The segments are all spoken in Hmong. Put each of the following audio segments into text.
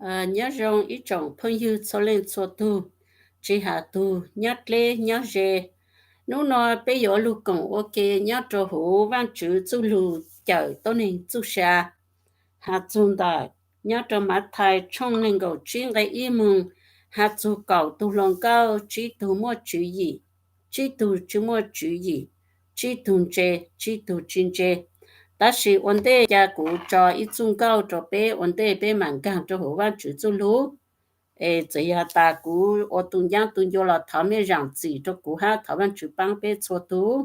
Nyob zoo ib tsoom phooj ywg txhua leej txhua tug, tsis has tug nyob deb nyob ze. Hnub no peb yuav lug koom ua ke nyob rau huv Vaajtswv txuj lug cawm tuab neeg txuj sa. Has txug ntawm nyob rau Mathais tshooj neeg nkaum tsib nqe ib moog, has txug kaum tug hluas nkauj, tsib tug muaj tswv yim, tsib tug tsi muaj tswv yim, tsib tug ntse, tsib tug tsi ntse. Tab sis ua ntej ca kuv tso ib txuj nkauj rau peb ua ntej peb maam nkaag rau huv Vaajtswv txuj lug. Es txawm yog tas kuv ua tu ncaab tu ncua los thov mej zaam txim rau kuv hab thov Vaajtswv paab peb txhua tug.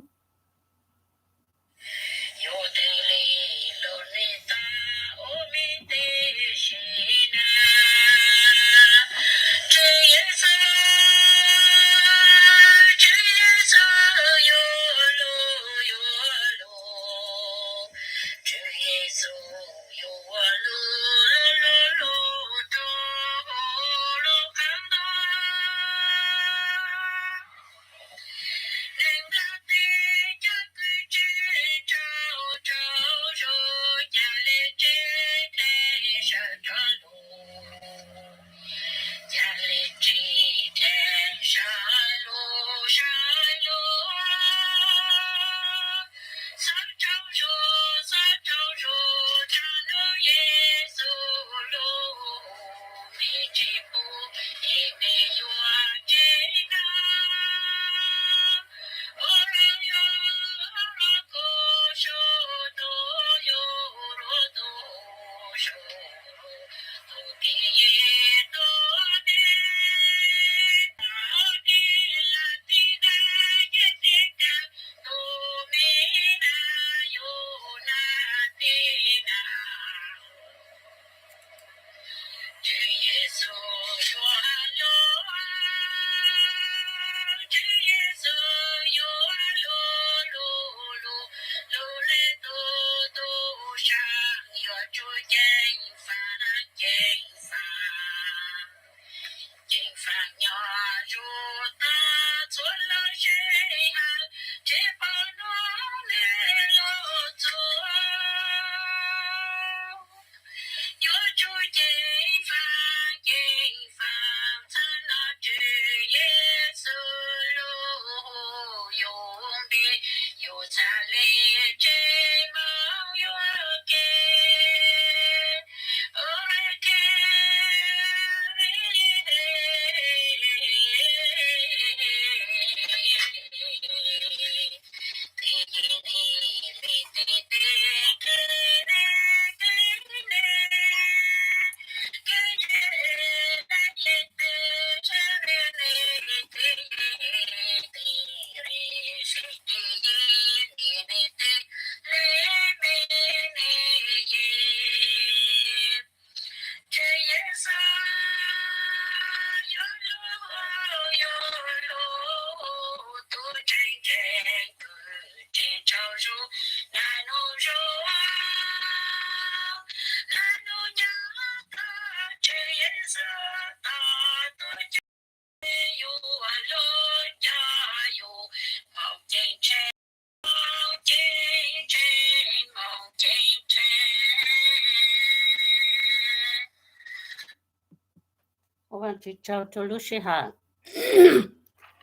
Ua Vaajtswv tsaug rau lub sij hawm.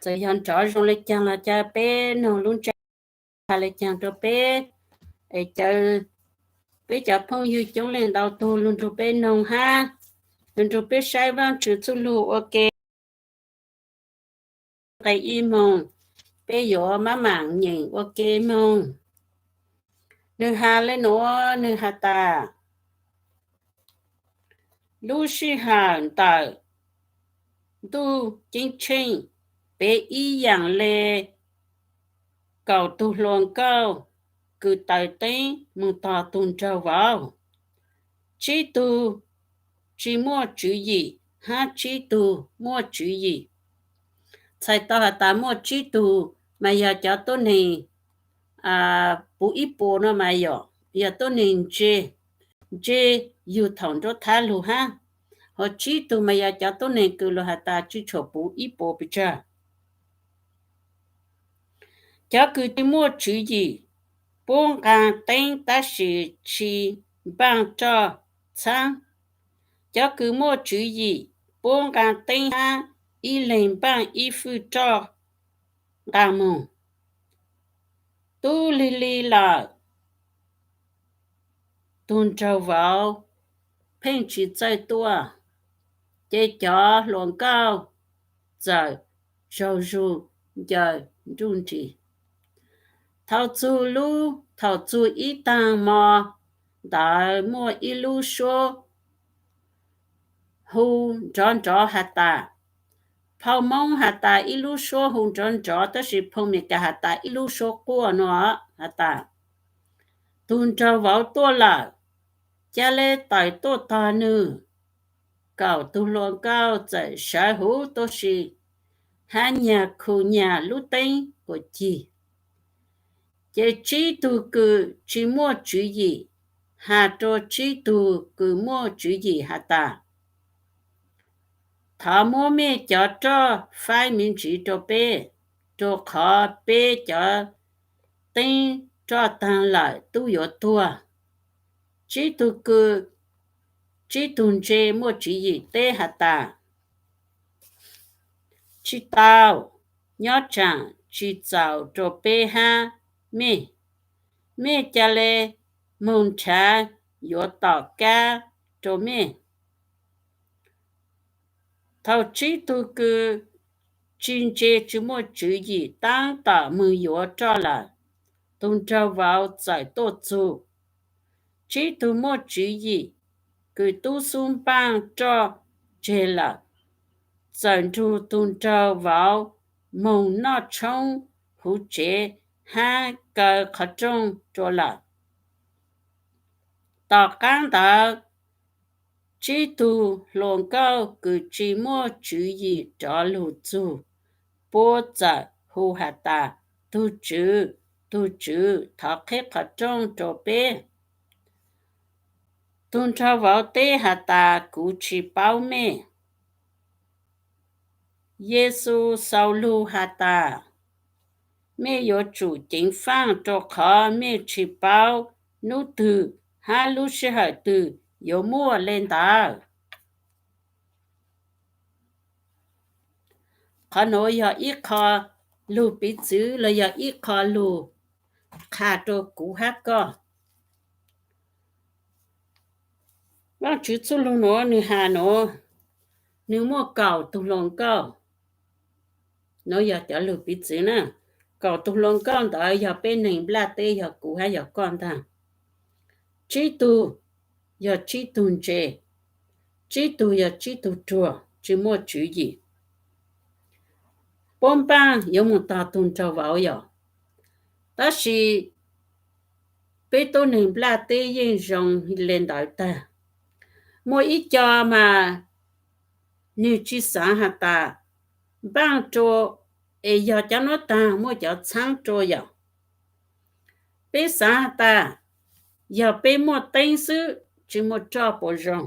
Txawm yog nrov zoo le caag los ca peb noog lub ntsej has le caag rau peb, es caw peb cov phooj ywg coob leej ntau tug lug nrug peb noog hab lug nrug peb saib Vaajtswv txuj lug ua ke. Nqe ib moog, peb yuav maj maam nyeem ua ke moog. Nwg has le nuav, nwg has tas, lub sij hawm ntawm ntuj ceeb tsheej, peb ib yaam le kaum tug hluas nkauj kws taws teeb moog tog tug nraug vauv. Tsib tug tsi muaj tswv yim hab tsib tug muaj tswv yim. Txhais tau has tas muaj tsib tug mas yog cov tuab neeg puv ib puas no mas yog, yog tuab neeg ntse, ntse yug thaum nruab thab lug hab. Ho tsib tug mas yog cov tuab neeg kws lug has tas tsi tshua puv ib puas pes tsawg. Cov kws tsi muaj tswv yim, puab nqaa teeb tab sis tsi npaaj roj txhaab. Cov kws muaj tswv yim puab nqaa teeb hab ib leeg npaaj ib fwj roj nqaa moog. Tub lig lig lawm, tug nraug vauv pheej tsi txawj tuaj, ces cov hluas nkauj txawm zaug zug ncaws nruj nris. Thaum txug lub, thaum txug ib taag mo ntawd muaj ib lub suab hu nrov nrov has tas, phau Moob has tas ib lub suab hu nrov nrov, tab sis phau Meskas has tas ib lub suab quaj nua has tas, tug nraug vauv tuaj lawm, ca le tawm tuaj tog nwg. Kaum tug hluas nkauj txawm sawv huv tuab si hab nyag khu nyag lub teeb puas cig. Ces tsib tug kws tsi muaj tswv yim has rua tsib tug kws muaj tswv yim has tas, thov muab mej cov roj faib me ntsis rua peb, rua qhov peb cov teeb roj taag lawm tub yuav tuag. Tsib tug kws, tsib tug ntse muaj tswv yim teb has tas, tsi tau, nyob tsaam tsi txaus rua peb hab mej. Mej ca le moog nrhav yuav tom kab rua mej. Thaum tsib tug kws tsi ntse tsi muaj tswv yim taab tom moog yuav roj lawm, tug nraug vauv txawm tuaj txug. Tsib tug muaj tswv yim kws tub xub npaaj roj tseg lawm, txawm nrug tug nraug vauv moog noj tshoob huv tsev hab kaw qhov rooj rua lawm. Tom qaab ntawd, tsib tug hluas nkauj kws tsi muaj tswv yim rov lug txug, puab txawm hu has tas, Tug Tswv, Tug Tswv, thov qheb qhov rooj rua peb. Tug nraug vauv teb has tas, Kuv tsi paub mej. Yexus xaus lug has tas, Mej yuav tsum ceev faaj rua qhov mej tsi paub nub twg hab lub sij hawm twg yuav muaj le ntawd. Qhov nuav yog ib qho lug piv txwv los yog ib qho lug qha rua kuv hab koj. Vaajtswv txuj lug nuav nwg has nuav, nwg muaj kaum tug hluas nkauj. Nuav yog cov lug piv txwv na. Kaum tug hluas nkauj ntawd yog peb neeg nplaj teb, yog kuv hab yog koj ntaag. Tsib tug yog tsib tug ntse, tsib tug yog tsib tug ruag tsi muaj tswv yim. Puab npaaj yuav moog tog tug nraug vauv yog, tab sis peb tuab neeg nplaj teb yeej zoo le ntawd tag. Muaj ib co mas nwg tsi xaav has tas npaaj rua es yog cov nuav taag muaj cov txhaab rua yom. Peb xaav has tas yog peb muaj teeb xwb tsi muaj roj puas zoo.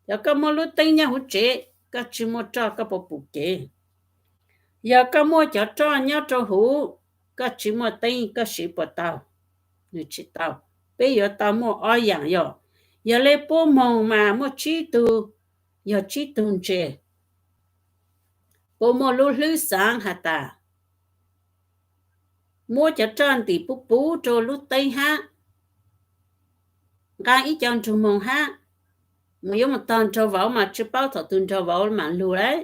Yog koj muaj lub teeb nyob huv tsev, koj tsi muaj roj koj puas pum kev? Yog koj muaj cov roj nyob rua huv, koj tsi muaj teeb koj siv puas tau? Nwg tsi tau. Peb yuav tau muaj ob yaam yog, yog le puab moog mas muaj tsib tug, yog tsib tug ntse. Puab muaj lub hlwb xaav has tas muab cov roj ntim puv puv rua lub teeb hab, nqaa ib co nrug moog hab, moog yuav moog tog nraug vauv mas tsi paub thaum tug nraug vauv mam lug lawm.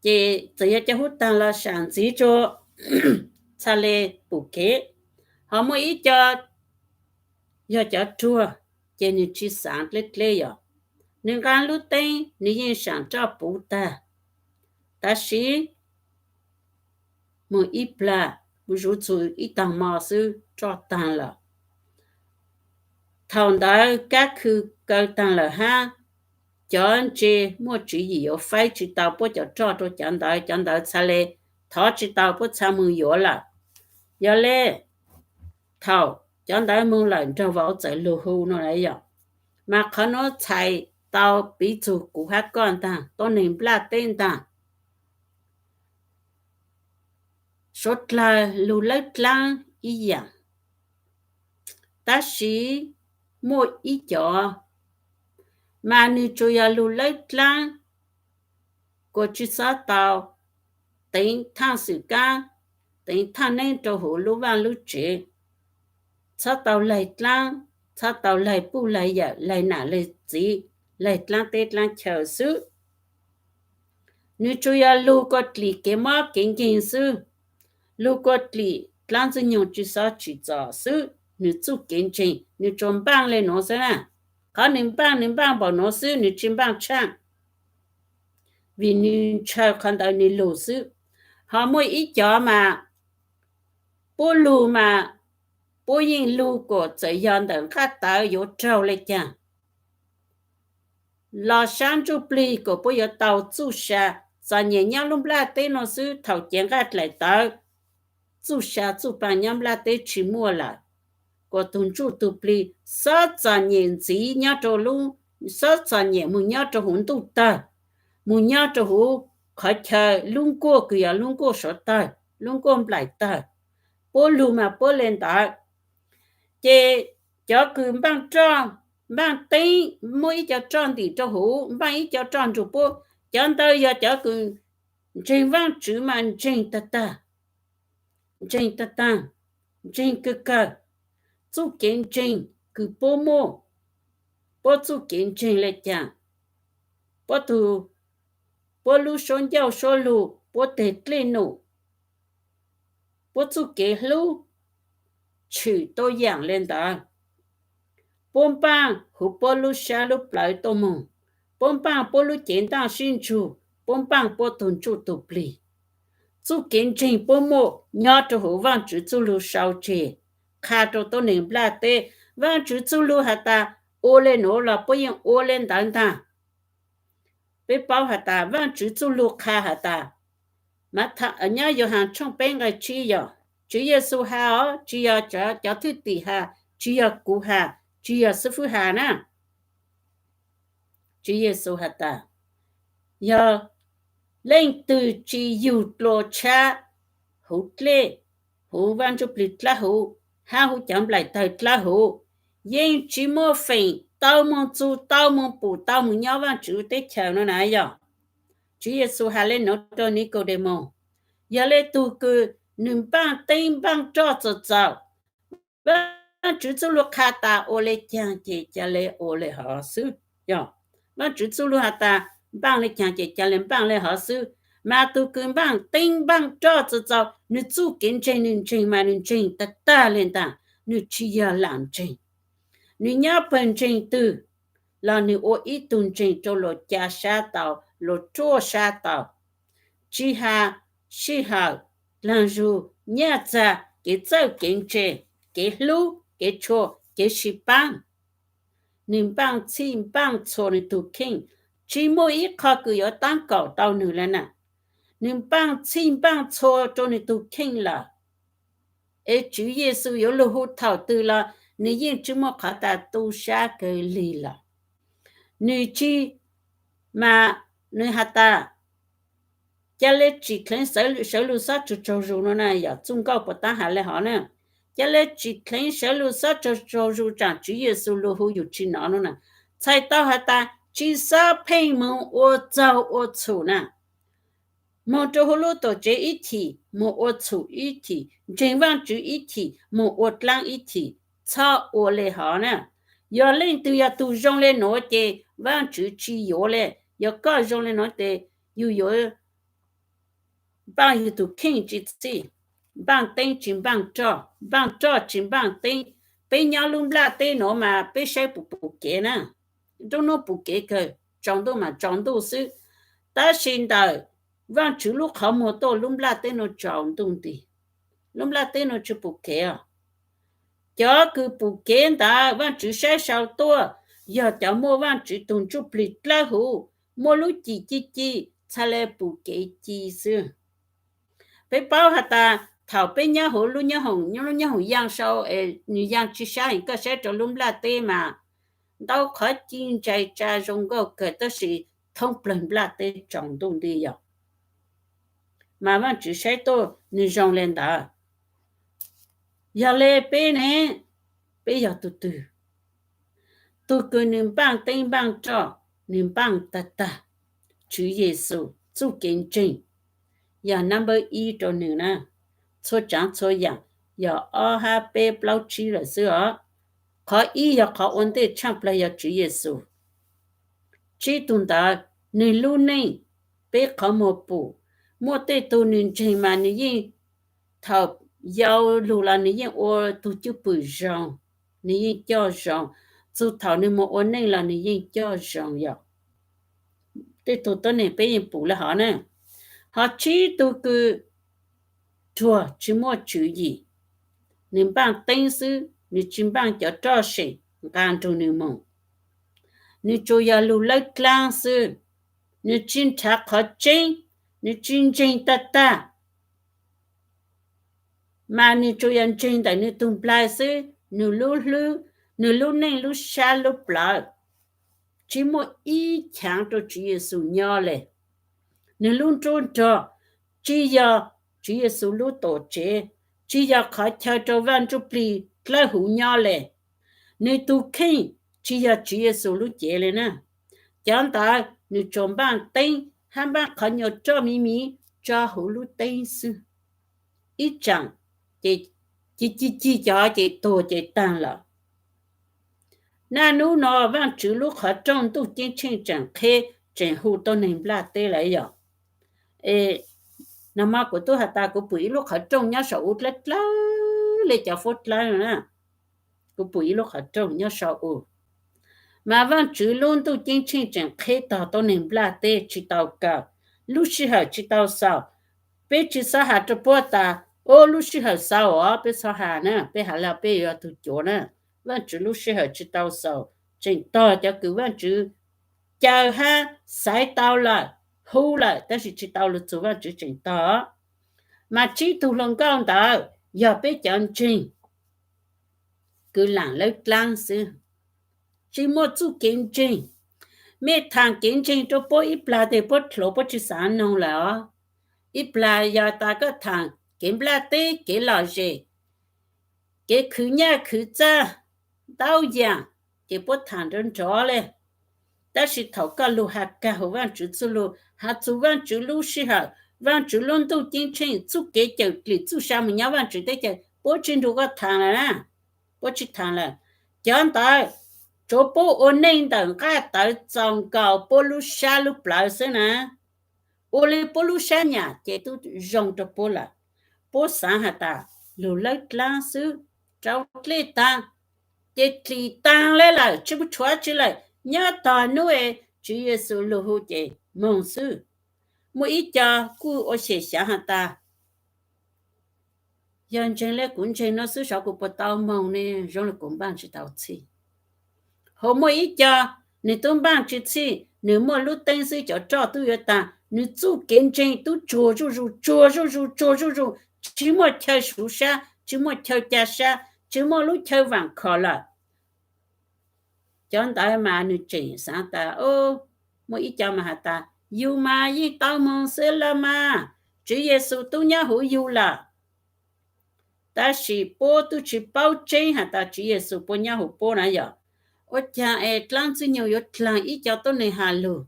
Ces txawm yog cov huv taag los saam ntxiv rua txha le pum kev. Ho muaj ib co yog cov ruag, ces nwg tsi xaav dleb dleb yog, nwg nqaa lub teeb nwg yeej saam roj puv tag. Tab sis moog ib plag, zuv txug ib taag mo xwb roj taag lawm. Thaum ntawd kab khw kaw taag lawm hab, cov ntse muaj tswv yim yuav faib tsi tau puab cov roj rua cov ntawd, cov ntawd txha le thov tsi tau puab txha moog yuav lawm. Yog le thaum cov ntawd moog lawm nraug vauv txawm lug hu no yog, mas qhov nuav txhais tau piv txug kuv hab koj ntaag, tuab neeg nplaj teb ntaag. Suav dlawg lug lawb dlaab ib yaam, tab sis muaj ib co, mas nws tsuas yog lug laib dlaab, kuas tsi xob tau teev thaaj xwm kaab, teev thaaj neeb rua huv lub vaaj lub tsev, txhob tau laig dlaab, txhob tau laig puj laig yawm, laig nam laig txiv, laig dlaab teb dlaab chaw xwb. Nws tsuas yog lug kua dlim kev mob kev nkeeg xwb, lug kua dlim dlaab ntxwg nyoog tsi xob tsim txom xwb. Nws txuj kev ntseeg nws tsuas npaaj le nuav xwb na. Qhov nws npaaj, nws npaaj npaum nuav xwb, nws tsi npaaj tshaaj, vim nws ntshaw qhov ntawd nws lug xwb. Ho muaj ib cov mas puab lug mas puab yeej lug kuas txawm yog ntawm nqaj tawv yuav raug le caag los sab ntsuj plig kuas puab yuav tau txuj sa. Txom nyem nyob lub nplaj teb nuav xwb, thaum cev nqaj dlaim tawv, txuj sa txuj paag nyob nplaj teb tsi muaj lawm, kuas tug ntsuj tug plig xob txom nyem ntxiv nyob rua lub, xob txom nyem moog nyob rua huv ntuj tawg, moog nyob rua huv qhov chaw lub nkuaj kws yog lub nkuaj suav tawg, lub nkuaj nplaim tawg. Puab lug mas puab le ntawd. Ces cov kws npaaj roj, npaaj teeb, muaj ib co roj ntim rua huv, npaaj ib co roj nrug puab, cov ntawd yog cov kws ntseeg Vaajtswv mas ntseeg tag tag, ntseeg tag tag, ntseeg kawg kawg. Txuj kev ntseeg kws puab muaj, puab txuj kev ntseeg le caag, puab tug, puab lub suab ncauj suab lug, puab teg dlej num, puab txuj kev hlub, tshwm tuab yaam le ntawd. Puab npaaj huv puab lub sab lub plawv tuaj moog, puab npaaj puab lub cev ntaaj sib ntsug, puab npaaj puab tug ntsuj tug plig. Txuj kev ntseeg puab muaj nyob rua huv Vaajtswv txuj lug sau tseg, qha rua tuab neeg nplaj teb. Vaajtswv txuj lug has tas ua le nuav los puab yeej ua le ntawd ntag. Peb paub has tas Vaajtswv txuj lug qha has tas, mas nyob Yauhas tshooj peb nqai tsib yog Tswv Yexus has os, tsi yog cov thwj tim has, tsi yog kuv has, tsi yog xib fwb has na. Tswv Yexus has tas, yog leej twg tsi yug dlua tshab huv dlej, huv Vaaj Ntsuj Plig dlaab huv, hab huv cov nplaim tawg dlaab huv, yeej tsi muaj feem tau moog txug, tau moog pum, tau moog nyob Vaajtswv teb chaws no na yog. Tswv Yexus has le nuav rua Nikaudemaus. Yog le tug kws nwg npaaj teeb npaaj roj txaus txaus, Vaajtswv txuj lug qha tas ua le caag ces ca le ua le hov xwb. Yog Vaajtswv txuj lug has tas npaaj le caag ces ca le npaaj le hov xwb. Mas tug kws npaaj teeb npaaj roj txaus txaus, nwg txuj kev ntseeg nwg ntseeg mas nwg ntseeg tag tag le ntag, nwg tsi yog lam ntseeg. Nwg nyob pawg ntseeg twg los nwg ua ib tug ntseeg rua luas ca sab tau, luas ruaj sab tau. Tsi has sij hawm, dlaag zug, nyaj txag, kev txawj kev ntse, kev hlub kev tshua, kev sib paab, nwg npaaj txhij npaaj txhua nwg tug kheej, tsi muaj ib qho kws yuav taab kaum tau nwg le na. Nwg npaaj txhij npaaj txhua rua nwg tug kheej lawm. Es Tswv Yexus yuav lug hu thaum twg los nwg yeej tsi muaj qhov tas tu sab kawg lig lawm. Nwg tsi, mas nwg has tas, ca le tsim dleev sawv lug xob tsaug tsaug zug no na, yog txuj nkauj puas taab has le hov na. Ca le tsim dleev sawv lug xob tsaug tsaug zug tsaam Tswv Yexus lug hu yug tsi nov no na. Txhais tau has tas tsi xob pheej moog ua txaug ua txhum na. Moog rua huv lub tuam tsev ib chim, moog ua txhum ib chim, ntseeg Vaajtswv ib chim, moog ua dlaab ib chim, txhob ua le hov na. Yog leej twg yog tug zoo le nuav ces Vaajtswv tsi yuav le. Yog koj zoo le nuav tes yug yuav npaaj yug tug kheej tsi txhij, npaaj teeb tsi npaaj roj, npaaj roj tsi npaaj teeb. Peb nyob lub nplaj teb nuav mas peb saib pum pum kev na, nruab hnub pum kev kawg, tsaus ntuj mas tsaus ntuj xwb. Tab sis ntawm Vaajtswv lub qhov muag tuaj lub nplaj teb nuav tsaus ntuj nti, lub nplaj teb nuav tsi pum kev os. Cov kws pum kev ntawd Vaajtswv saib sau tuaj yog cov muaj Vaajtswv tug Ntsuj Plig dlawb huv, muaj lub cim ci ci, txhaj le pum kev ci xwb. Peb paub has tas thaum peb nyob huv lub nyob hoom, lub nyob hoom yaa sau es nws yaa tsi sab heev, koj saib rua lub nplaj teb mas ntau qhov ci ntsais tsa zoo nkauj kawg, tab sis thoob plawg nplaj teb tsaus ntuj nti yog. Mas Vaajtswv saib tuaj nwg zoo le ntawd. Yog le peb ne, peb yog tug twg? tug kws nwg npaaj teeb npaaj roj, nwg npaaj tag tag. Tswv Yexus txuj kev ntseeg yog number ib rua nwg na. Txhua tsaav txhua yaam yog ob hab peb plaub tsib lawm xwb os. Qhov ib yog qhov ua ntej tshaaj plawg yog Tswv Yexus. Tsib tug ntawd nwg lub neej, peb qhov muag pum. Muaj tej tug nwg ntseeg mas nwg yeej, thaum yau lug los nwg yeej ua tug cwj pwm zoo, nwg yeej coj zoo. Txug thaum nwg moog ua neej los nwg yeej coj zoo yom. Tej tug tuab neeg peb yeej pum le hov na. Ho tsib tug kws ruag tsi muaj tswv yim, nwg npaaj teeb xwb, nwg tsi npaaj cov roj seem nqaa nrug nwg moog. Nwg tsuas yog lug lawb dlaab xwb, nwg tsi nrhav qhov tseeb, nwg tsi ntseeg tag tag, mas nwg tsuas yog ntseeg ntawm nwg tug nplaig xwb, nwg lub hlwb, nwg lub neej lub sab lub plawv tsi muaj ib chaav rua Tswv Yexus nyob le. Nwg lub nruab nrog tsi yog Tswv Yexus lub tuam tsev, tsi yog qhov chaw rua Vaaj Ntsujplig dlawb huv nyob le. Nwg tug kheej tsi yog Tswv Yexus lub cev le na. Cov ntawd nwg tsuas npaaj teeb hab npaaj qhov nyuas roj miv miv tso huv lub teeb xwb. Ib tsaam ces ci ci cig cov ces tuag ces taag lawm. Naj nub no Vaajtswv lub qhov rooj ntuj ceeb tsheej tseem qheb, tseem hu tuab neeg nplaj teb lawm yog. Nag hmo kuv tub has tas kuv pum ib lub qhov rooj nyob sau u dlawb dlawb le cov fuab dlawb na. Kuv pum ib lub qhov rooj nyob sau u. Mas Vaajtswv lub ntuj ceeb tsheej tseem qheb tog tuab neeg nplaj teb tsi tau kaw, lub sij hawm tsi tau xaus. Peb tsi xob has rua puab tas, o, lub sij hawm xaus os, peb xob has na, peb has le peb yuav tug cuav na. Vaajtswv lub sij hawm tsi tau xaus, tseem tog cov kws Vaajtswv caw hab xaiv tau lawm, hu lawm tab sis tsi tau lug txug Vaajtswv tseem tog. Mas tsib tug hluas nkauj ntawd yog peb cov ntseeg kws laam lawb dlaab xwb, tsi muaj txuj kev ntseeg. Mej thaam kev ntseeg rua puab ib plag teg puab dluav puab tsi xaav noog lawm os. Ib plag yog tas koj thaam kev nplaj teb, kev lom zem, kev khwv nyaj khwv txag, ntau yaam, ces puab thaam nrov nrov le. Tab sis thaum koj lug has kag huv Vaajtswv txuj lug, has txug Vaajtswv lub sij hawm, Vaajtswv lub ntuj ceeb tsheej, txuj kev cawm dlim txuj sa moog nyob Vaajtswv teb chaws, puab tsi nrug koj thaam lawm na. Puab tsi thaam lawm. Cov ntawd tsuav puab ua neej ntawm nqaj tawv txaus nkaus puab lub sab lub plawv xwb na. Ua le puab lub sab nyam ces tub zoo rua puab lawm. Puab xaav has tas lug lawb dlaab xwb, rau dlej taag, ces dlim taag le lawm, tsi muaj tshuav tsi lawm, nyob tog nub es Tswv Yexus lug hu ces moog xwb. Muaj ib co kuj ua xyem xyaav has tas, yog ntseeg le kuv ntseeg nuav xwb xyov kuv puas tau moog ne, zoo le kuv npaaj tsi tau txhij. Ho muaj ib co, nwg tub npaaj tsi txhij, nwg muaj lub teeb xwb cov roj tub yuav taag, nwg txuj kev ntseeg tub tsuag zuj zus, tsuag zuj zus, tsuag zuj zus, tsi muaj chaw suv sab, tsi muaj chaw ca sab, tsi muaj lub chaw vaam khom lawm. Cov ntawd mas nwg tseem xaav tas, muaj ib co mas has tas, yug mas yeej tau moog xwb lawm mas, Tswv Yexus tub nyob huv yug lawm. Tab sis puab tub tsi paub tseeb has tas Tswv Yexus puab nyob huv puab na yom. Ua caag es dlaab Ntxwg Nyoog yuav dlaag ib co tuab neeg has lug?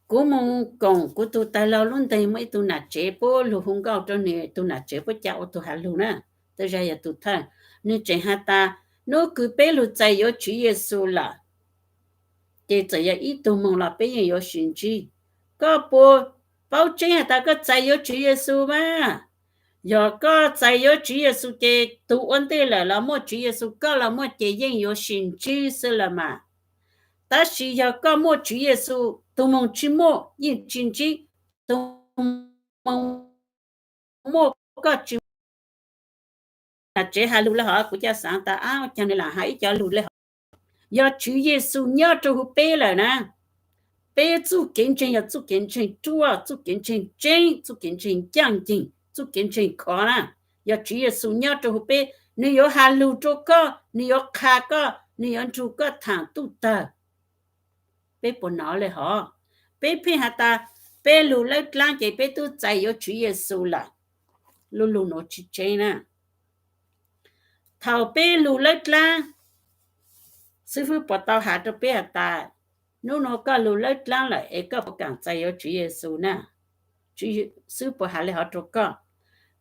Kuv moog koom kuv tug taig laug lub nteeg, muaj ib tug nam tsev puab lug hu nkauj rua nwg, tug nam tsev puab ca ua tug has lug na, tej zag yog tug thawj. Nwg tseem has tas, nub kws peb lug txais yuav Tswv Yexus lawm, ces txawm yog ib tug moog los peb yeej yuav sis ntsib. Koj puas paub tseeb has tas koj txais yuav Tswv Yexus mas? Yog koj txais yuav Tswv Yexus ces tug ua ntej lawm los muaj Tswv Yexus, koj los muaj ces yeej yuav sis ntsib xwb lawm mas. Tab sis yog koj muaj Tswv Yexus, tug moog tsi muaj yeej tsis ntsib, tug moog muaj koj tsis nam tsev has lug le hov, kuv ca xaav tas, ab, caag nwg lam has ib co lug le hov. Yog Tswv Yexus nyob rua huv peb lawm na, peb txuj kev ntseeg yog txuj kev ntseeg ruaj, txuj kev ntseeg tseeb, txuj kev ntseeg ncaaj nceeg, txuj kev ntseeg khov na. Yog Tswv Yexus nyob rua huv peb, nwg yuav has lug rua koj, nwg yuav qha koj, nwg yuav nrug koj thaam tuj tawg. Peb puas nov le hov? Peb pheej has tas peb lug lawb dlaab ces peb tub txais yuav Tswv Yexus lawm. Lub lug nuav tsis tseeb na. Thaum peb lug lawb dlaab, Xib fwb puas tau has rau peb has tas, hnub nuav koj lug lawb dlaab lawm es koj puas kaam txais yuav Tswv Yexus na? Xib fwb puas has le hov rau koj?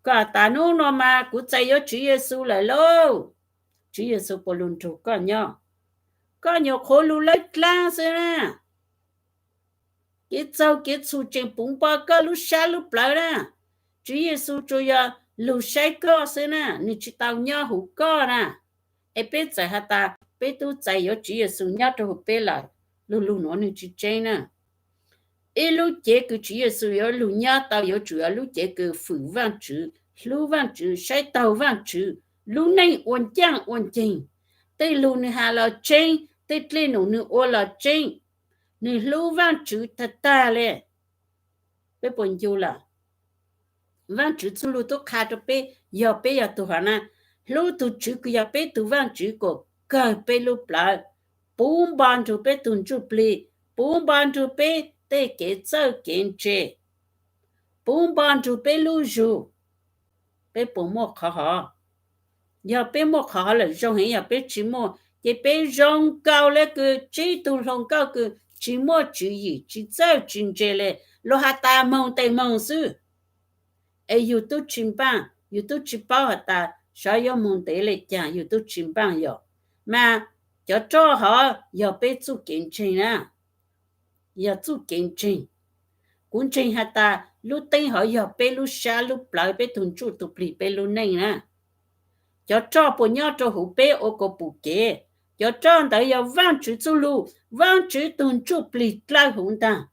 Koj has tas, hnub nuav mas kuv txais yuav Tswv Yexus lawm lauj. Tswv Yexus puas lug nrug koj nyob? Koj nyuam qhuav lug lawb dlaab xwb na. Kev txaug kev txhum tseem puv npo koj lub sab lub plawv na. Tswv Yexus tsuas yog lug saib koj xwb na, nwg tsis tau nyob huv koj na. Es peb txawm has tas peb tub txais yuav Tswv Yexus nyob rau huv peb lawm, lug lug nuav nwg tsis tseeb na. Ib lub cev kws Tswv Yexus yuav lug nyob tau yuav tsum yog lub cev kws fwm Vaajtswv, hlub Vaajtswv, saib taug Vaajtswv, lub neej ua ncaaj ua nceeg, tej lug nwg has los tseeb, tej dlej num nwg ua los tseeb, nwg hlub Vaajtswv tag tag le. Peb puas ncu lawm? Vaajtswv txuj lug tub qha rau peb, yog peb yog tug hov na, hlub tug Tswv kws yog peb tug Vaajtswv kuas kawg peb lub plawv, puv npo nrug peb tug ntsuj plig, puv npo nrug peb tej kev txawj kev ntse, puv npo nrug peb lub zug. Peb puas muaj qhov hov? Yog peb muaj qhov hov lawm zoo heev, yog peb tsis muaj ces peb zoo nkaus le kws tsib tug hluas nkauj kws tsis muaj tswv yim, tsis txawj tsis ntse le, luag has tas moog tes moog xwb. Es yug tub tsis npaaj, yug tub tsis paub has tas sawv yuav moog ntev le caag, yug tub tsis npaaj yog. Mas cov roj hov yog peb txuj kev ntseeg na, yog txuj kev ntseeg. Kuv ntseeg has tas lub teeb hov yog peb lub sab lub plawv, peb tug ntsuj tug plig, peb lub neej na. Cov roj puas nyob rau huv peb ua kuas pum kev? Cov roj ntawd yog Vaajtswv txuj lug, Vaajtswv tug ntsuj plig dlawb huv ntaag.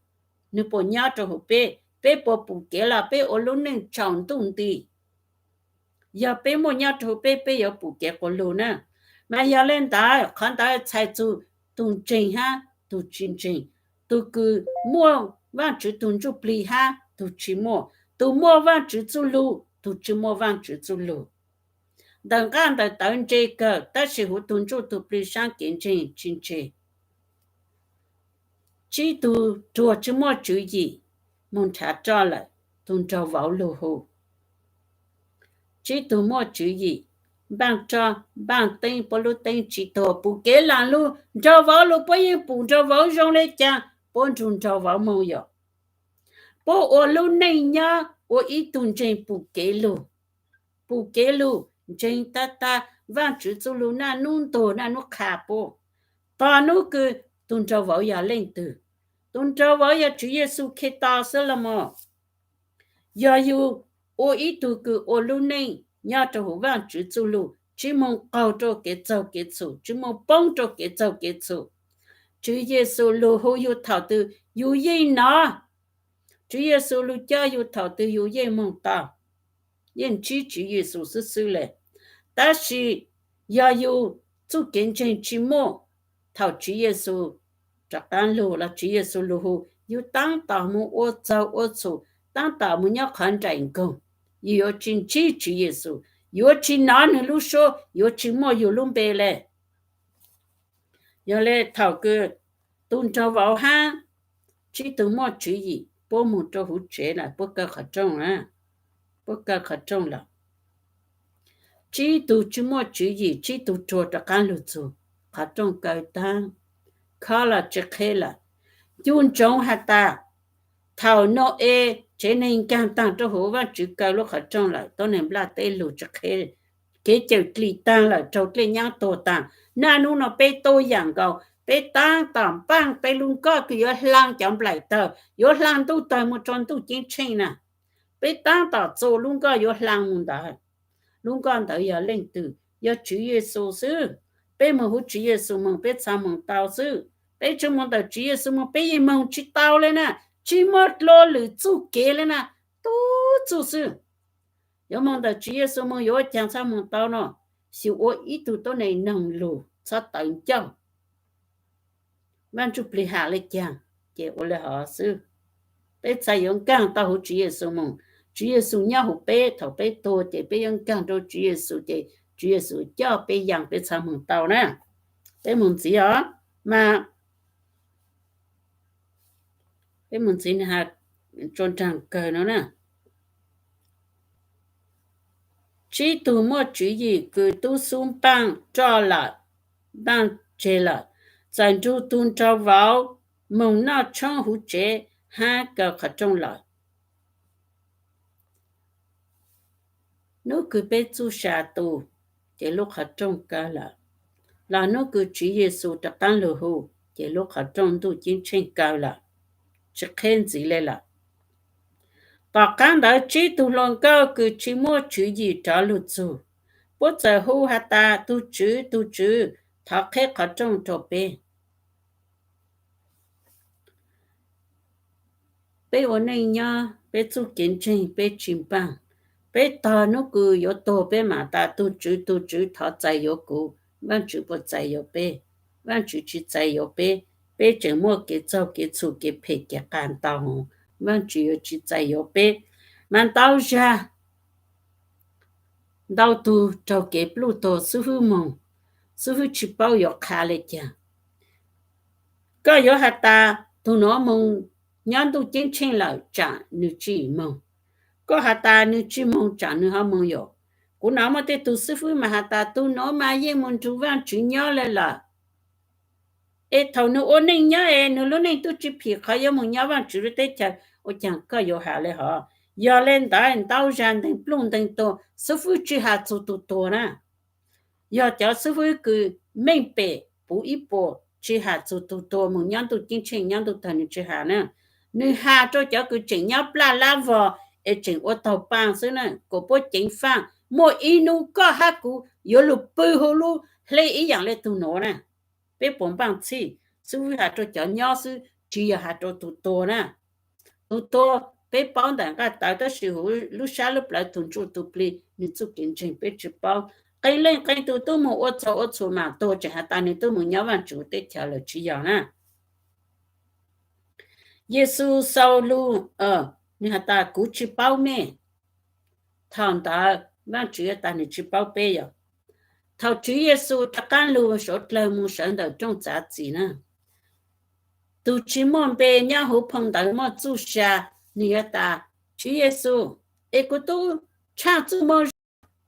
Nwg puas nyob rau huv peb? Peb puas pum kev los peb ua lub neej tsaus ntuj nti? Yog peb muaj nyob rau huv peb, peb yuav pum kev quas lug na. Mas yog le ntawd, qhov ntawd txhais txug tug ntseeg hab tug tsis ntseeg, tug kws muaj Vaajtswv tug ntsuj plig hab tug tsis muaj, tug muaj Vaajtswv txuj lug, tug tsis muaj Vaajtswv txuj lug. Ntawm nqaj ntawm tawv ntse kawg, tab sis huv tug ntsuj tug plig saab kev ntseeg tsis ntse. Tsib tug ruag tsis muaj tswv yim moog nrhav roj lawm, tug nraug vauv lug hu. Tsib tug muaj tswv yim, npaaj roj npaaj teeb, puab lub teeb tsis tuag, pum kev laag lug, nraug vauv lug, puab yeej pum nraug vauv zoo le caag, puab nrug nraug vauv moog yom. Puab ua lub neej nyob ua ib tug ntseeg pum kev lug, pum kev lug ntseeg tag tag Vaajtswv txuj lug naj nub ntuag naj nub qha puab. Tog nub kws tug nraug vauv yog leej twg? Tug nraug vauv yog Tswv Yexus Khetos xwb los mas. Yog yug ua ib tug kws ua lub neej nyob rau huv Vaajtswv txuj lug, tsis moog qaug rau kev txaug kev txhum, tsis moog poob rau kev txaug kev txhum, Tswv Yexus lug hu yug thaum twg yug yeej nov. Tswv Yexus lug coj yug thaum twg yug yeej moog tau, yeej ntsib Tswv Yexus xwb xwb le. Tab sis yog yug txuj kev ntseeg tsis muaj, thaum Tswv Yexus rov qaab lug los Tswv Yexus lug hu, yug taab tom moog ua txaug ua txhum, taab tom moog nyob qhov nraim nkoog, yug yuav tsis ntsib Tswv Yexus, yuav tsis nov nwg lub suab, yuav tsis muaj yug lub npe le. Yog le thaum kws tug nraug vauv hab tsib tug muaj tswv yim puab moog rau huv tsev lawm, puab kaw qhov rooj, puab kaw qhov rooj lawm. Tsib tug tsis muaj tswv yim, tsib tug ruag rov qaab lug txug, qhov rooj kaw taag, khob los tsi qheb lawm. Ncu ntsoov has tas, thaum Nau-es tsev neeg nkaag taag rau huv, Vaajtswv kaw lub qhov rooj lawm, tuab neeg nplaj teb lug tsi qheb, kev cawm dlim taag lawm, raug dlej nyaab tuag taag. Naj nub nua peb tuab yaam nkaus, peb taab tom npaaj peb lub nkoj kws yuav hlaa cov nplaim tawg, yuav hlaa ntuj tawg moog rua ntuj ceeb tsheej na. Peb taab tom txua lub nkoj yuav hlaa moog ntawd. Lub nkoj ntawd yog leej twg? Yog Tswv Yexus xwb. Peb moog huv Tswv Yexus moog peb txhad moog tau xwb. Peb tsi moog ntawm Tswv Yexus moog peb yeej moog tsi tau le na. Tsi muaj dlua lwm txuj kev le na, tub txuj xwb. Yuav moog ntawm Tswv Yexus moog yuav ua caag txhad moog tau no? Xyum ua ib tug tuab neeg noog lug txhob tawv ncauj. Vaaj Ntsuj Plig has le caag ces ua le hov xwb. Peb txhad yuav nkaag tau huv Tswv Yexus moog. Tswv Yexus nyob huv peb, thaum peb tuag ces peb yuav nkaag rua Tswv Yexus ces Tswv Yexus coj peb yaam peb txhad moog tau na. Peb moog ntxiv os, mas peb moog ntxiv na, tsua nraag kawg no na. Tsib tug muaj tswv yim kws tub xub npaaj roj lawm, npaaj tseg lawm. Txawm nrug tug nraug vauv moog noj tshoob huv tsev hab kaw qhov rooj lawm. Nub kws peb txuj sa tu, ces lub qhov rooj kaw lawm. Los nub kws Tswv Yexus rov qaab lug hu, ces lub qhov rooj ntuj ceeb tsheej kaw lawm, tsi qheb ntxiv le lawm. Tom qaab ntawd tsib tug hluas nkauj kws tsi muaj tswv yim rov lug txug, puab txawm hu has tas, Tug Tswv, tug Tswv, thov qheb qhov rooj rua peb. Peb ua neej nyob, peb txuj kev ntseeg peb tsi npaaj. Peb tog nub kws yuav tuag peb mam tas, Tug Tswv, tug Tswv, thov txais yuav kuv. Vaajtswv puas txais yuav peb? Vaajtswv tsi txais yuav peb. Peb tseem muaj kev txaug kev txhum kev phem kev qas ntau, Vaajtswv yuav tsi txais yuav peb. Mas ntau zag, ntau tug raug kev pluj tuag, xib fwb moog, xib fwb tsi paub yuav qha le caag. Koj yuav has tas tug nuav moog nyob ntuj ceeb tsheej lawm, tsaam nwg tsi moog. Koj has tas nwg tsi moog, tsaam nwg ho moog yom. Kuv nov muaj tej tug xib fwb mas has tas tug nuav mas yeej moog nrug Vaajtswv nyob le lawm, es thaum nwg ua neej nyob es nwg lub neej tub tsi phim qhov yuav moog nyob Vaajtswv lub teb chaws. Ua caag koj yuav has le hov? Yog le ntawd ntau zag nteeg pluj nteeg tuag, xib fwb tsi has txug tug tuag na. Yog cov xib fwb kws meej pem puv ib puas, tsi has txug tug tuag moog nyob ntuj ceeb tsheej nyob ntuj tawg, nwg tsi has na. Nwg has rua cov kws tseem nyob plaj lab vog es tseem ua taug paaj xwb na, kuas puab ceev faaj. Muaj ib nub koj hab kuv yuav lug pw huv lub hleb ib yaam le tug nuav na. Peb puas npaaj txhij? Xib fwb has rua cov nyob xwb, tsi yog has rua tug tuag na. Tug tuag peb paub ntawm nqaj tawv, tab sis huv lub sab lub plawv tug ntsuj tug plig, nwg txuj kev ntseeg peb tsi paub. Qee leej qee tug tub moog ua txaug ua txhum mam tuag, tseem has tas nwg tub moog nyob Vaajtswv teb chaws lawm, tsi yog na. Yexus xaus lug, nwg has tas, Kuv tsi paub mej. Thaum ntawd Vaajtswv has tas nwg tsi paub peb yom. Thaum Tswv Yexus rov qaab lug suav dlawg moog sawv ntawm rooj txav txim na, tug tsi muaj npe nyob huv phoo ntawv muaj txuj sa, nwg yuav tas, Tswv Yexus, es kuv tub tshaaj txuj moo zoo,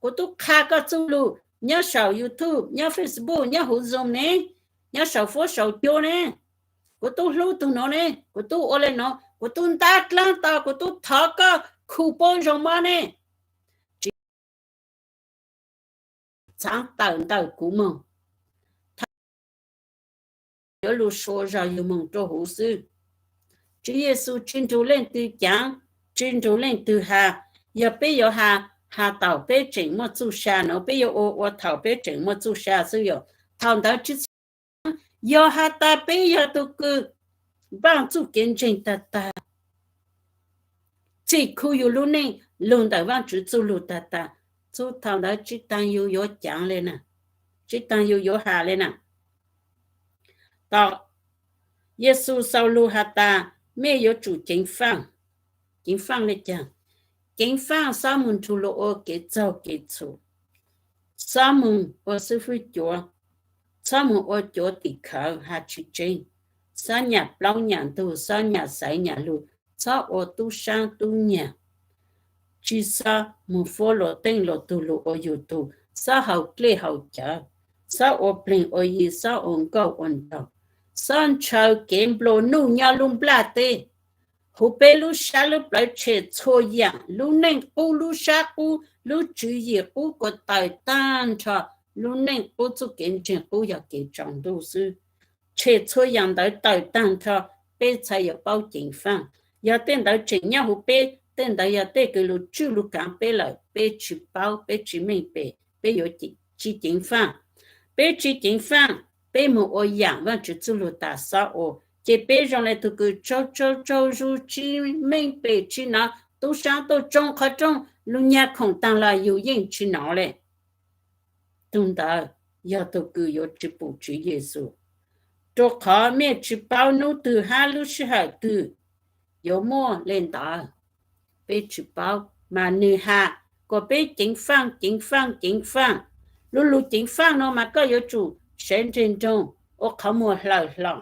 kuv tub qha koj txuj lug nyob saum YouTube, nyob Facebook, nyob huv Zoom ne, nyob saum fuab saum cua ne, kuv tub hlub tug nuav ne, kuv tub ua le nuav, kuv tub ntab dlaab tau, kuv tub thov koj khu puab zoo mob ne. Tsi txhaav tawm ntawm kuv moog, thaum yuav lug sua zog yug moog rua huv xwb. Tswv Yexus tsi nrug leej twg caav, tsi nrug leej twg has. Yog peb yuav has, has thaum peb tseem muaj txuj sa nuav, peb yuav ua, ua thaum peb tseem muaj txuj sa xwb yom. Thaum ntawd tsi txhua, yog has tas peb yog tug kws npaaj txuj kev ntseeg tag tag, txhim khu yug lub neej lug ntawm Vaajtswv txuj lug tag tag, txug thaum ntawd tsi taag yug yuav caav le na, tsi taag yug yuav has le na. Tom Yexus xaus lug has tas, mej yuav tsum ceev faaj. Ceev faaj le caag? Ceev faaj xob moog nrug luag ua kev txaug kev txhum, xob moog ua xib fwb cuav, xob moog ua cuav tim khawv has tsi tseeb, xob nyam plaub nyam ntug, xob nyam xaiv nyam lug, xob ua tub saab tub nyag, tsi xob moog fuab luag teej luag tug lug ua yug tug, xob haus dlej haus cawv, xob ua pleg ua yi, xob ua nkauj ua nraug, xob ntshaw kev nplua nuj nyob lub nplaj teb. Huv peb lub sab lub plawv tshem txhua yaam, lub neej qub, lub sab qub, lub tswv yim qub, kuas tawm taag nrho. Lub neej qub, txuj kev ntseeg qub, yog kev tsaus ntuj xwb. Tshem txhua yaam ntawd tawm taag nrho, peb txhaj yuav paub ceev faaj. Yog tej ntawd tseem nyob huv peb, tej ntawd yog tej kws lug tswj lug kaav peb lawm, peb tsi paub, peb tsi meej pem, peb yuav tsi ceev faaj. Peb tsi ceev faaj, peb moog ua yaam Vaajtswv txuj lug tas xob ua, ces peb zoo le tug kws tsaug tsaug tsaug zug, tsi meej pem, tsi nov, tub saab tuaj tsoo qhov rooj, lug nyag khoom taag los yug yeej tsi nov le. Tug ntawd yog tug kws yuav tsi pum Tswv Yexus, rua qhov mej tsi paub nub twg hab lub sij hawm twg yuav muaj le ntawd. Peb tsi paub, mas nwg has kuas peb ceev faaj, ceev faaj, ceev faaj. Lub lug ceev faaj nuav mas koj yuav tsum sev nreeg nroog, ua qhov muag hlawm hlo.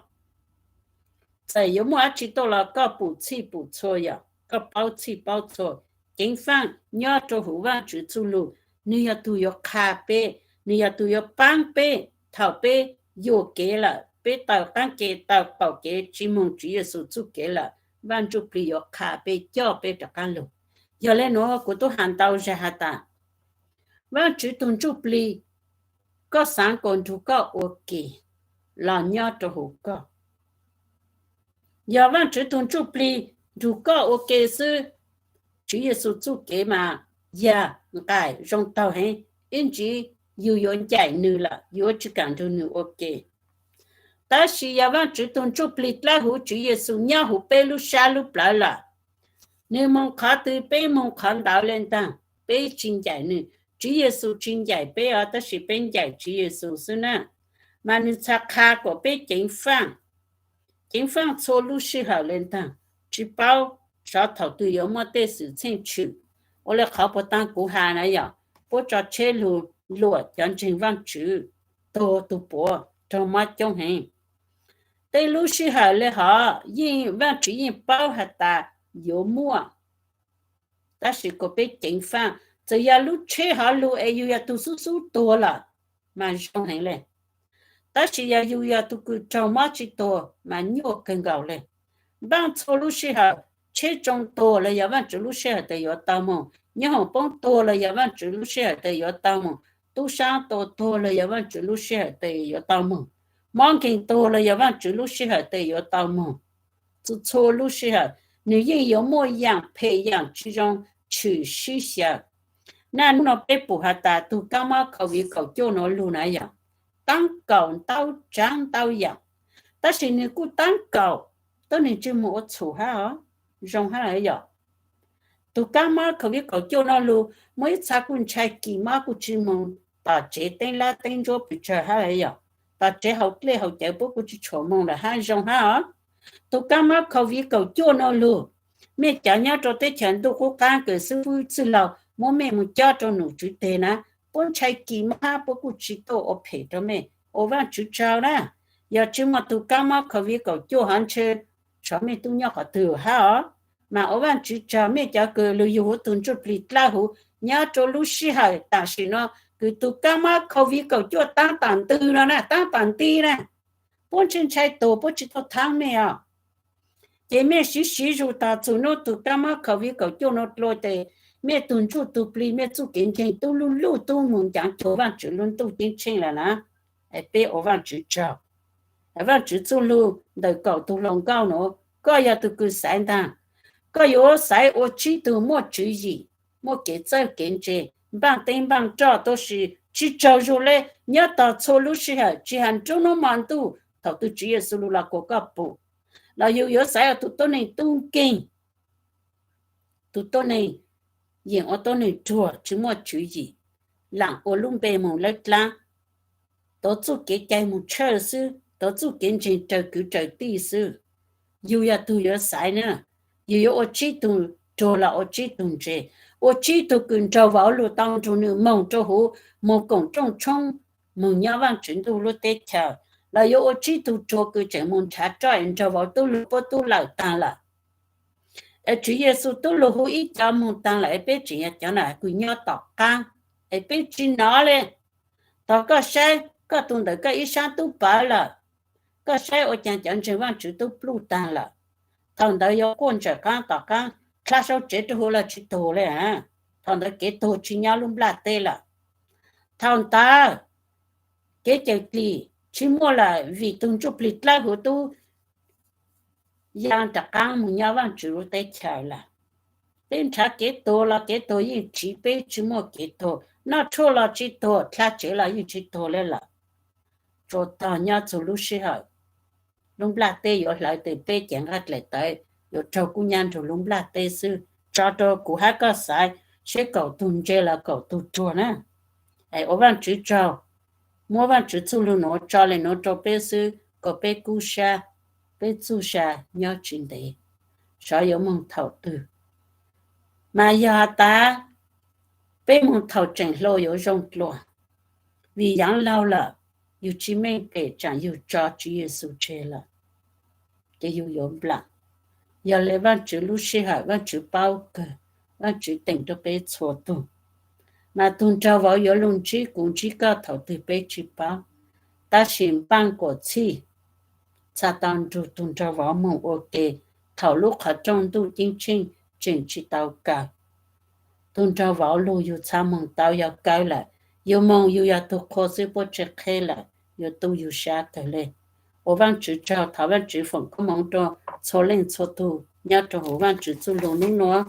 Txawm yuav muaj dlaab tsi tuaj los koj pum txhij pum txhua, yog koj paub txhij paub txhua. Ceev faaj nyob rua huv Vaajtswv txuj lug, nwg yog tug yuav qha peb, nwg yog tug yuav paab peb thaum peb yuam kev lawm, peb taw qaab ke taw qaum kev tsi moog Tswv Yexus txuj kev lawm, Vaaj Ntsuj Plig yuav qha peb coj peb rov qaab lug. Yog le nuav kuv tub has ntau zag has tas, Vaajtswv tug Ntsuj Plig, koj xaav kuas nrug koj ua ke los nyob rua huv koj. Yog Vaajtswv tug Ntsuj Plig nrug koj ua ke xwb, Tswv Yexus txuj kev mas yog nqaim zoo taug heev, ib ntsis yug yuav ncaim nwg lawm, yuav tsi kaam nrug nwg ua ke. Tab sis yog Vaajtswv tug Ntsuj Plig dlawb huv Tswv Yexus nyob huv peb lub sab lub plawv lawm, nwg moog qhov twg peb moog qhov ntawd le ntaag, peb tsi ncaim nwg. Tswv Yexus tsi ncaim peb os, tab sis peb ncaim Tswv Yexus xwb na. Mas nwg txhad qha kuas peb ceev faaj, ceev faaj txhua lub sij hawm le ntaag, tsi paub xyov thaum twg yuav muaj tej xwm txheej tshwm. Ua le qhov puag ta kuv has na yog puab tso tsheb lug luam cov ntseeg Vaajtswv, tuag tug puav, raug mob coob heev. Tej lub sij hawm le hov yeej Vaajtswv yeej paub has tas yuav muaj, tab sis kuas peb ceev faaj. Txawm yog lub tsheb hov lug es yug yog tug xub xub tuag lawm mas zoo heev le, tab sis yog yug yog tug kws raug mob tsi tuag mas nyuaj kawg nkaus le. Npaaj txhua lub sij hawm, tsheb tsoo tuag los yog Vaajtswv lub sij hawm tes yuav tau moog, nyoob hoom poob tuag los yog Vaajtswv lub sij hawm tes yuav tau moog, tub saab tua tuag los yog Vaajtswv lub sij hawm tes yuav tau moog, mob nkeeg tuag los yog Vaajtswv lub sij hawm tes yuav tau moog. Txhua txhua lub sij hawm nwg yeej yuav muaj yaam phem yaam tsi zoo tshwm sib xyaw. Naj nub no peb pum has tas tug kaab mob COVID kaum cuaj nuav lug na yog taab kaum ntau tsaav ntau yaam, tab sis nwg kuj taab kaum tuab neeg tsi moog ua txhum hab os, zoo hab yog. Tug kaab mob COVID kaum cuaj no lug, muaj ib txha kuj ntshai kis mob kuj tsi moog tom tsev teeb lab teeb ntsuab pes tsawg hab yog, tom tsev haus dlej haus cawv puab kuj tsi tshua moog lawm hab zoo hab os. Tug kaab mob COVID kaum cuaj no lug, mej cov nyob rua teb chaws ntuj qub qaab kws xwb fwb txwj laug muab mej moog cob rua num tswv teg na, puab ntshai kis mob hab puab kuj tsi tuaj ua phem rua mej, ua Vaajtswv tsaug na. Yog tsi muaj tug kaab mob COVID kaum cuaj hov ntshe xyov mej tub nyob qhov twg hab os. Mas ua Vaajtswv tsaug mej cov kws lug yug huv tug Ntsuj Plig dlawb huv nyob rua lub sij hawm tam sim no kws tug kaab mob COVID kaum cuaj taab tom ntwg no na, taab tom nti na, puab ntshai ntshai tuag puab tsi tuaj thaab mej os. Ces mej siv siv zug tog txug nub tug kaab mob COVID kaum cuaj no dlua tes mej tug ntsuj tug plig mej txuj kev ntseeg tub luj luj tub moog ncav cuag Vaajtswv lub ntuj ceeb tsheej lawm na. Peb ua Vaajtswv tsaug. Vaajtswv txuj lug ntawm kaum tug hluas nkauj nuav, koj yog tug kws xaiv ntaag, koj yuav xaiv ua tsib tug muaj tswv yim, muaj kev txawj kev ntse, npaaj teeb npaaj roj tuab si, tsi tsaug zug le, nyob tog txhua lub sij hawm tsi has nruab nub mo ntuj thaum twg Tswv Yexus lug los kuas koj pum. Los yug yuav xaiv ua tug tuab neeg tub nkeeg, tug tuab neeg yeem ua tuab neeg ruag tsi muaj tswv yim, laam ua lub npe moog lawb dlaab, tuav txuj kev cai moog tshawj xwb, tuav txuj kev ntseeg raws kwv raws tij xwb. Yug yog tug yuav xaiv na, yug yuav ua tsib tug ruag los ua tsib tug ntse, ua tsib tug kws nraug vauv lug tau nrug nwg moog rua huv, moog koom rooj tshoob, moog nyob Vaajtswv ntuj lub teb chaws, los yuav ua tsib tug ruag kws tseem moog nrhav roj es nraug vauv tub lug puab tub lawm taag lawm. Es Tswv Yexus tub lug hu ib co moog taag lawm es peb tseem yog cov na kws nyob tom qaab, es peb tsi nov le. Tog koj saib koj tug ntawm koj ib saab tub pawv lawm, koj saib ua caag cov ntseeg Vaajtswv tub pluj taag lawm. Thaum ntawd yuav quaj ntsawm qaab tom qaab, dlha sau tsev rua huv los tsi tuag le. Thaum ntawd kev tuag tsi nyob lub nplaj teb lawm. Thaum ntawd kev cawm dlim tsi muaj lawm vim tug ntsuj plig dlawb huv tub yaa rov qaab moog nyob Vaajtswv lub teb chaws lawm. Peb nrhav kev tuag los kev tuag yeej tsiv peb tsi muaj kev tuag, noj tshuaj los tsi tuag, dlha tsev los yeej tsi tuag le lawm. Tsuas tog nyob txug lub sij hawm lub nplaj teb yuav hlawv tes peb cev nqaij dlaim tawv yuav raug kub nyab nrug lub nplaj teb xwb. Tso rua kuv hab koj xaiv seb kaum tug ntse los kaum tug ruag na. Es ua Vaajtswv tsaug, muab Vaajtswv txuj lug nuav tso le nuav rua peb xwb kom peb kub sab, peb txuj sa nyob tsi ntev, xyov yuav moog thaum twg. Mas yog has tas peb moog thaum tseem hluas yuav zoo dlua, vim yaav laug lawm, yug tsi meej pem tsaam yug tso Tswv Yexus tseg lawm, ces yug yuav nplaam. Yog le Vaajtswv lub sij hawm Vaajtswv paub kawg, Vaajtswv teem rua peb txhua tug. Mas tug nraug vauv yuav lug ntsib kuv ntsib koj thaum twg peb tsi paub. Tab sis npaaj kuas txhij txha tau nrug tug nraug vauv moog ua ke thaum lub qhov rooj ntuj ceeb tsheej tseem tsi tau kaw. Tug nraug vauv lug yug txha moog tau yog kaw lawm, yug moog yug yog tug qhua xwb puab tsi qhe lawm, yuav tu yug sab kawg le. Ua Vaajtswv tsaug, thov Vaajtswv foom koob moov rua txhua leej txhua tug nyob rua huv Vaajtswv txuj lug nub nua.